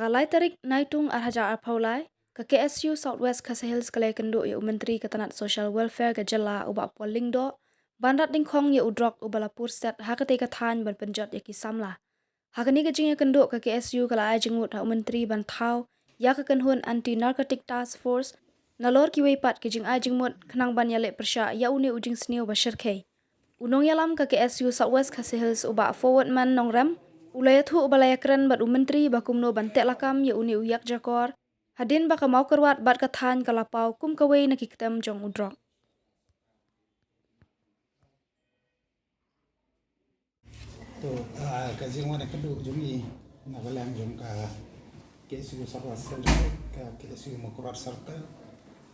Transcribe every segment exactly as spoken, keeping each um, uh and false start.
Lai tarik Naitung ar hajar arphew lai, ka K S U South West Khasi Hills ka la ïakynduh ïa u Myntri ka tnat Social Welfare ka jylla u Bah Paul Lyngdoh ban rat dyngkhong ïa u drok uba la pur stet ha katei ka thaiñ ban pynjot ïa ki samla. Ha kane ka jingïakynduh ka K S U ka la ai jingmut ha u Myntri ban thaw ïa ka kynhun Anti Narcotic Task Force nalor kiwei pat ki jingai jingmut khnang ban ïaleh pyrshah ïa une u jingsniew ba shyrkhei. U nongïalam ka K S U South West Khasi Hills u Bah Forwardman Nongrem u la ïathuh ba la ïakren bad u Myntri ba kumno ban teh lakam ïa une u ïakjakor hadien ba ka Mawkyrwat bad ka thaiñ ka la paw kum kawei na ki ktem jong u drok. To, ah, ka jingwan ïakynduh jong ngi na ka liang jong ka K S U South West Hills, ka K S U Mawkyrwat Circle,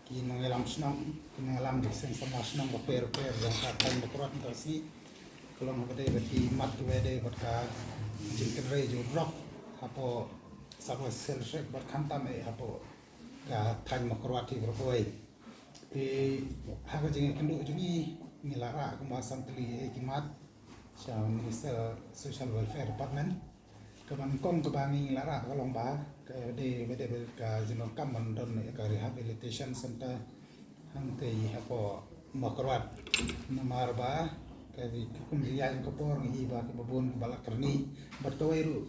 ki nongïalam shnong, ki nongïalam jingïaseng samla shnong bapher bapher jong ka thaiñ Mawkyrwat mynta ka sngi, ka long haba dei bad ki mat kiba dei bad ka jingkynrei jong u drok hapoh South West Hills bad khamtam eh hapoh ka thaiñ Mawkyrwat hi baroh kawei. Te ha ka jingïakynduh jong ngi, ngi la rah kumba san tylli eh ki mat sha Minister Social Welfare Department. Kaba nyngkong kaba ngi la rah ka long ba ka dei, ba dei ka jingdonkam ban don ïa ka rehabilitation center hangtei hapoh Mawkyrwat. Namar ba ka kum jingïaid ka por ngi i ba kiba bun kiba la kyrni bad kawei ruh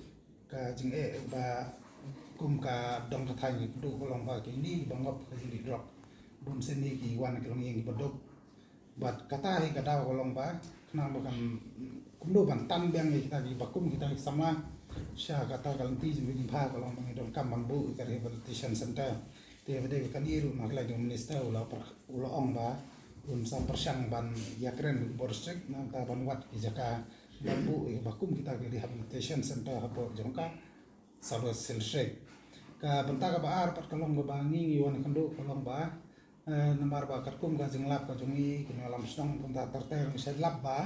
ka jingeh ba kum ka dong ka thaiñ ka duk ka long ba kine ba ngop ka jingdih drok. Bun sien hi ki wan ki longïing kiba duk. Bad kata hi ka daw ka long ba khnang ba kan kumno ban tan biang ïa kita kiba kum kita ki samla sha kata ka lynti jong ka jingbha ka long ba ngi donkam ban buh ïa ka rehabilitation center. Te ba dei ba kane ruh na ka liang jong u minister u la par-, u la ong ba un sa pyrshang ban ïakren bad u bor district na ka bynta ban wad ki jaka ban buh ïa ba kum kita ki rehabilitation center hapoh jong ka South West Hills District. Ka bynta kaba ar pat ka long kaba ngi ngi wan ïakynduh ka long ba, eh, namar ba katkum ka jinglap ka jong ngi ki nongïalam shnong kumta ter ter ngi shait lap ba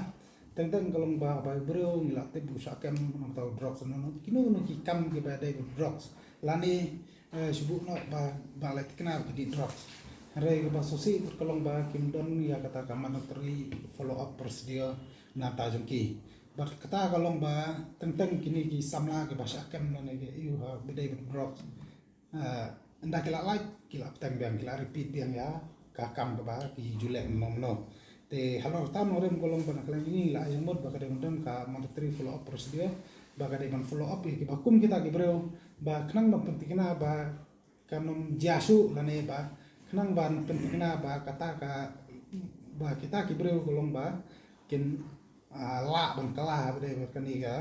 teng teng ka long ba ba u briew ngi la tip ba u shah kem na ka bynta u drugs, na kino kino ki kam kiba dei bad drugs lane, eh, shu buh noh ba, ba la thikna ba ki dih drugs. Hynrei kaba sngewsih pat ka long ba kim don ïa kata ka mandatory follow up procedure na ka bynta jong ki. Bad kata ka long ba teng teng kine ki samla kiba shah kem lane ki ïoh ha ba dei bad drugs, ah, ynda ki la lait ki la bteng biang, ki la repeat biang ïa ka kam kaba ki ju leh mynno mynno. Te halor kata Nongrem ka long ba na ka liang jong ngi la ai jingmut ba ka dei ban don ka mandatory follow up procedure, ba ka dei ban follow up ïa kiba kum kita ki briew ba khnang ban pynthikna ba kan ym jia shuh lane ba khnang ban pynthikna ba kata ka, ba kita ki briew ka long ba kin, ah, lah ban kylla ha ba dei bad kane ka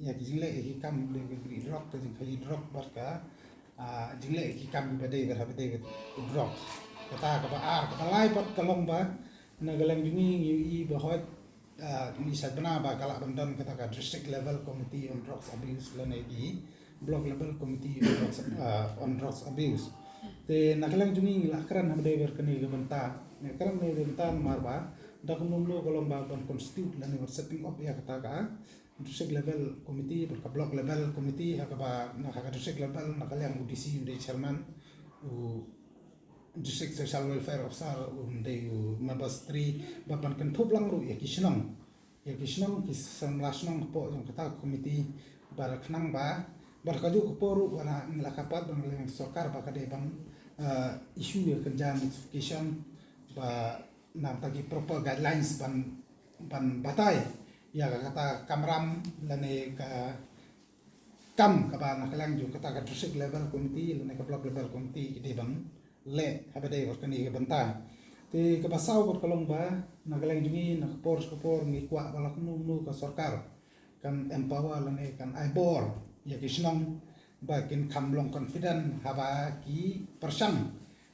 ïa ki jingleh ïa ki kam ba dei ka dih drok, ka jingkhaïi drok bad ka, ah, jingleh ïa ki kam ba dei bad ha ba dei bad drok. Kata kaba ar, kaba lai pat ka long ba na ka liang jong ngi ngi ïohi ba hooid, ah, ngi sa bna ba ka lah ban don kata ka district level committee on drugs abuse lane ki block level committee on drugs, ah, on drugs abuse. Te na ka liang jong ngi ngi la kren ha ba dei bad kane ka bynta. Ngi kren ha ba dei bynta namar ba da kumno kumno ka long ba ban constitute lane ban setting up ïa kata ka district level committee bad ka block level committee ha kaba na ka district level na ka liang u D C u dei chairman, u District Social Welfare Officer un dei u member secretary, bad ban kynthup lang ruh ïa ki shnong, ïa ki shnong, ki samla shnong hapoh jong kata ka committee, bad khnang ba, bad kajuh ka por ruh ba na ngi la kyrpad ba na ka liang sorkar ba ka dei ban, eh, issue ïa ka kynja notification ba na ka bynta ki proper guidelines ban, ban batai ïa ka kata ka kamram lane ka kam kaba na ka liang jong kata ka district level committee lane ka block level committee ki dei ban leh ha ba dei bad kane ka bynta. Te kaba saw pat ka long ba na ka liang jong ngi na ka por sha ka por ngi kwah ba la kumno kumno ka sorkar kan empower lane kan ai bor ïa ki shnong ba kin kham long confident haba ki pyrshang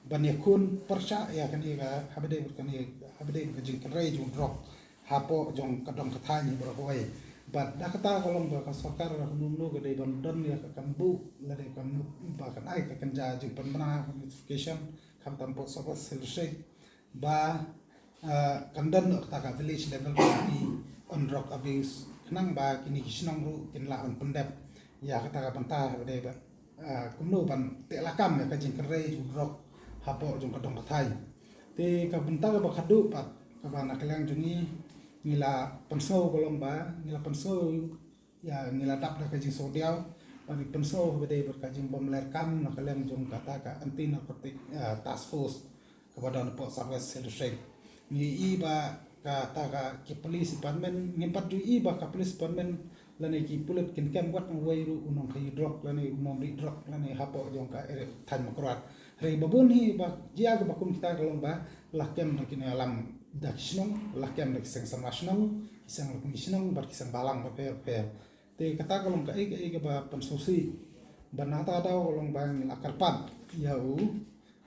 ban ïakhun pyrshah ïa kane ka ha ba dei bad kane, ha ba dei bad ka jingkynrei jong u drok hapoh jong ka dong ka thaiñ hi baroh kawei. Bad da kata ka long ba ka sorkar ka kumno kumno ka dei ban don ïa ka kan buh lane kan, ba kan ai ka kynja jingpynbna, notification, khamtam hapoh South West Hills District ba, ah, kan don noh kata ka village level committee on drug abuse khnang ba kine ki shnong ruh kin lah ban pyndep ïa kata ka bynta ha ba dei ba, ah, kumno ban teh lakam ïa ka jingkynrei jong u drok hapoh jong ka dong ka thaiñ. Te ka bynta kaba khadduh pat kaba na ka liang jong ngi ngi la pynsngew ka long ba ngi la pynsngew ïa, ngi la dap da ka jingsngewdiaw Ban pynsngew ba dei bad ka jingbym ler kam na ka liang jong kata ka anti narcotic, ah, task force kaba don hapoh South West Hills District. Ngi ïohi ba kata ka ki police department, ngim pat ju ïohi ba ka police department lane ki pulit kin kem wat uwei ruh u nongkhaïi drok lane u nongrieh drok lane hapoh jong ka area thaiñ Mawkyrwat. Hynrei ba bun hi ba jia kaba kum kita ka long ba la kem da ki nongïalam da ki shnong, la kem da ki seng samla shnong, ki seng lukngi shnong bad ki seng bhalang bapher bapher. Te kata ka long kaei kaei kaba pynsngewsih. Ba na kata ka daw ka long ba ngi la kyrpad ïa u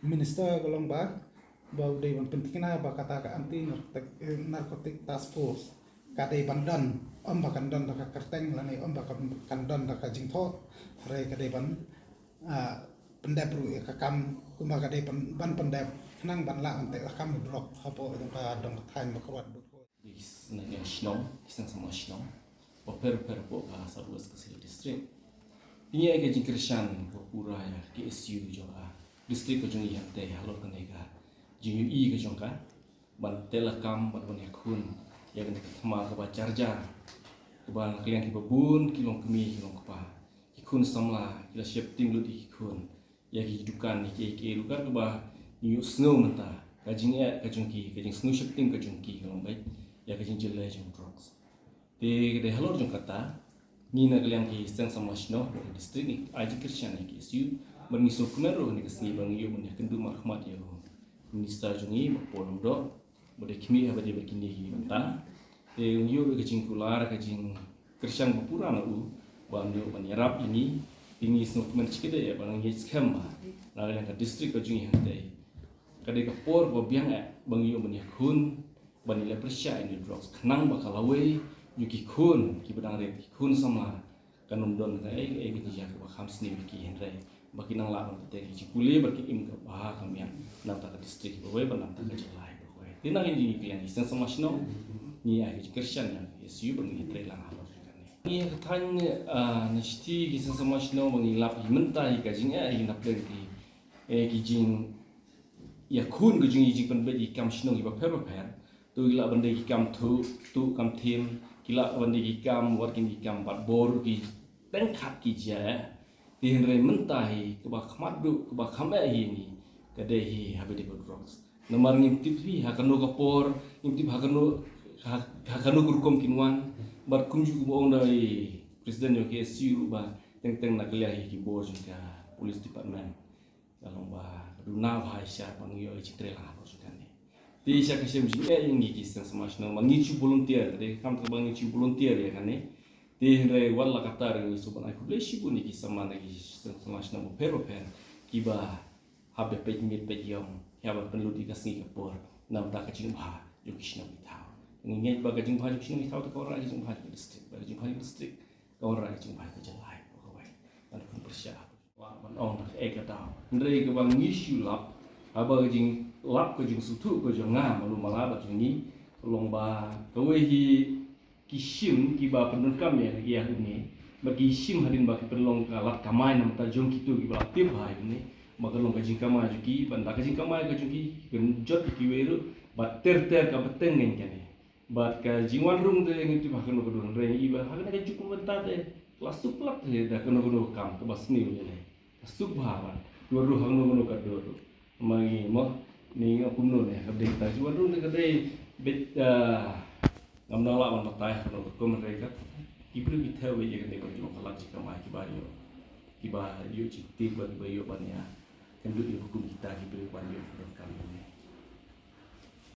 minister ka long ba, ba u dei ban pynthikna ba kata ka anti narcotic, eh, narcotic task force ka dei ban don, ym ba kan don da ka kyrteng lane ym ba kan, kan don da ka jingthoh, hynrei ka dei ban, ah, pyndep ruh ïa ka kam, kumba ka dei ban, ban pyndep khnang ban lah ban teh lakam ïa u drok hapoh jong ka dong ka thaiñ Mawkyrwat bad Kawai. Ki seng shnong, ki seng samla shnong bapher bapher hapoh ka South West Khasi Hills District. Ngi ai ka jingkyrshan kaba pura ïa ka K S U jong ka district ka jong ngi hangtei halor kane ka jingïohi ka jong ka ban teh lakam bad ban ïakhun ïa kane ka thma kaba jar jar, kaba na ka liang kiba bun ki long kmie ki long kpa, ki khun samla ki la sheptieng lut ïa ki khun, ïa ki dukan, ïa ki, ïa ki dukan kaba ngi ïohsngew mynta ka jingeh ka jong ki, ka jingsngew sheptieng ka jong ki ka long ba ïa ka jingjyllei jong drugs. Te ka dei halor jong kata, ngi na ka liang ki seng samla shnong ka district ngi ai jingkyrshan ïa ka K S U, bad ngi sngewkmen ruh kane ka sngi ba ngi ïoh ban ïakynduh markhmat ïa u minister jong ngi Bah Paul Lyngdoh, ba dei khmih haba dei bad kine ki bynta. Te ngi ïoh ka jingkular, ka jingkyrshan ba pura na u ba un ïoh ban ïarap ïa ngi. Te ngi sngewkmen shikatdei ba ngi ngeit skhem ba na ka liang ka district ka jong ngi hangtei ka dei ka por ba biang eh ba ngi ïoh ban ïakhun, ban ïaleh pyrshah ïa une u drugs khnang ba ka lawei jong ki khun kiba dang rit, ki khun samla, kan ym don kaei kaei ka jingïa kaba kham sniew ïa ki, hynrei ba kin nang lah ban pynthikna ki jingpule bad ki im kaba ha ka miat na bynta ka district bad kawei bad na bynta ka jylla bad kawei. Te na ka liang jong ngi ki seng samla shnong ngi ai ka jingkyrshan ïa ka K S U ba ngi trei lang halor kane. Ngi ha ka thaiñ, ah, na shithi ki seng samla shnong ba ngi lap hi mynta hi ka jingeh hi na pdeng ki, eh, ki jing ïakhun ka jong ngi, jingpynbeit ki kam shnong kiba pher bapher. To ki lah ban dei ki kam tuh, tuh kam thiem, ki lah ban dei ki kam wat, ki kam bat bor, ki teng khat ki jia. Te hynrei mynta hi kaba kham duh, kaba kham eh hi ngi ka dei hi haba dei bad drugs. Namar ngim tip hi ha kano ka por, ngim tip ha kano, ha, ha kano ka rukom kin wan. Bad kumjuh kumba ong da i president jong ka K S U ruh ba teng teng na ka liang hi ki bor jong ka police department. Ka long ba ka duna bha shisha ba ngi ïoh ka jingtrei lang halor jong kane. Te sha ka shem jingeh ïa ngi ki seng samla shnong ba ngi shu volunteer, ka dei ka kam kaba ngi shu volunteer ïa kane. Te hynrei wat la katta ruh ngi shu ban ai khublei shibun ïa ki samla na ki seng samla shnong bapher bapher kiba hap ban peit miet peit ïong, hap ban pynlut ïa ka sngi ka por na bynta ka jingbha jong ki shnong ki thaw. Ngi ngeit ba ka jingbha jong ki shnong ki thaw te ka wanrah ka jingbha jong ka district, ba ka jingbha jong ka district ka wanrah ka jingbha ka jylla bad kawei. Ban khun pyrshah ban ong da kaei ka daw. Hynrei kaba ngi shu lap haba ka jinglap ka jingsngewthuh ka jong nga malu mala bad jong ngi ka long ba kawei hi ki shim kiba pyndonkam ïa, ïa une, ba ki shim hadien ba ki pynlong ka lad kamai na bynta jong kito kiba la tip bha ïa une, ba ka long ka jingkamai jong ki, ban da ka jingkamai ka jong ki ki pynjot ïa kiwei ruh, ba ter ter ka bteng ngan kane. Bad ka jingwan rung te ngi tip ha kano kano ka dur, hynrei ngi i ba ha kane ka juk ka bynta te la suk lap te da kano kano ka kam kaba sniew ïa lei. Ka suk bha bad ki wan rung ha kano kano ka dur ruh. Ma ngi mo ni nga kumno ne ka dei ta ki wan rung te ka dei bit, ah, ngam nang lah ban batai ha kano ka kum, hynrei ka ki briew ki thew ïa kane ka jong ka lad jingkamai kiba ïoh, kiba ïoh jingtip bad kiba ïoh ban ïa kynduh ïa hukum kita ki briew ban ïoh ka kam ne.